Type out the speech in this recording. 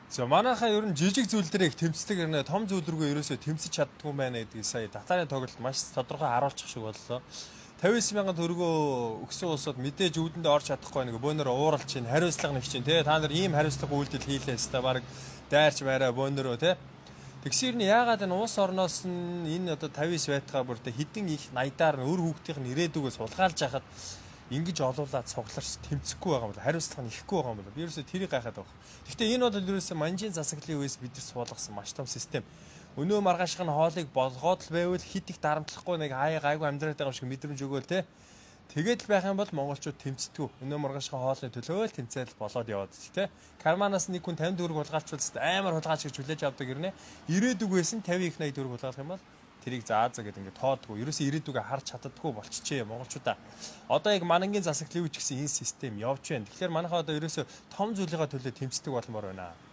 За, манайхаа ер нь жижиг зүйл дээр их тэмцдэг юм, том зүйл рүүгээ ерөөсөө тэмцэж чаддгүй байна гэдгийг сая татарын тоглолт маш тодорхой харуулчих шиг боллоо. 59 мянган төгрөгөө өгсөн улсууд мэдээж үүдэндээ орж чадахгүй, нэг бөөнөр ууралж чинь, хариуцлага нэг чинь тий, та нар ийм хариуцлага үйлдэл хийлээ өстой, баг дайрч байраа бөөнөрөө тий. Тэгсэр нь яагаад энэ улс орноос нь энэ одоо 59 байтгаа бүртээ хідэн их найдаар өр хүүхдийн ирээдүгөө сулгаалж яхад ингэж олуулаад цугларч тэмцэхгүй байгаа юм бол, хариуцлага нь ихгүй байгаа юм бол би ерөөсөө тэрийг гайхаад байгаа. Гэхдээ энэ бол ерөөсөө манжийн засаглалын үеэс бид нар суулгасан маш том систем. Өнөө маргаашх нь хоолыг болгоод л байвал хит их дарамтлахгүй, нэг хаяа гайгүй амьдраад байгаа юм шиг мэдрэмж өгөөл те. Тэгээд л байх юм бол монголчууд тэмцдэггүй. Өнөө маргаашх хоолны төлөө л тэмцээл болоод яваад те. Карманаас нэг хүн 50 төгрөг хулгайлчвал амар хулгайч гэж хүлээж авдаг гэрнэ. Ирээдүгээс нь 50 их 80 төгрөг хулгайлах юм бол тэрийг заа заа гэдэг ингээд тоодгүй. Ерөөсөө ирээдүгээ харж чаддаггүй болчихжээ монголчуудаа. Одоо яг манангийн засаглалын үеч гэсэн энэ систем явж байна. Тэгэхээр манайхаа одоо ерөөсөө том зүйлийнхаа төлөө тэмцдэг болмоор байна.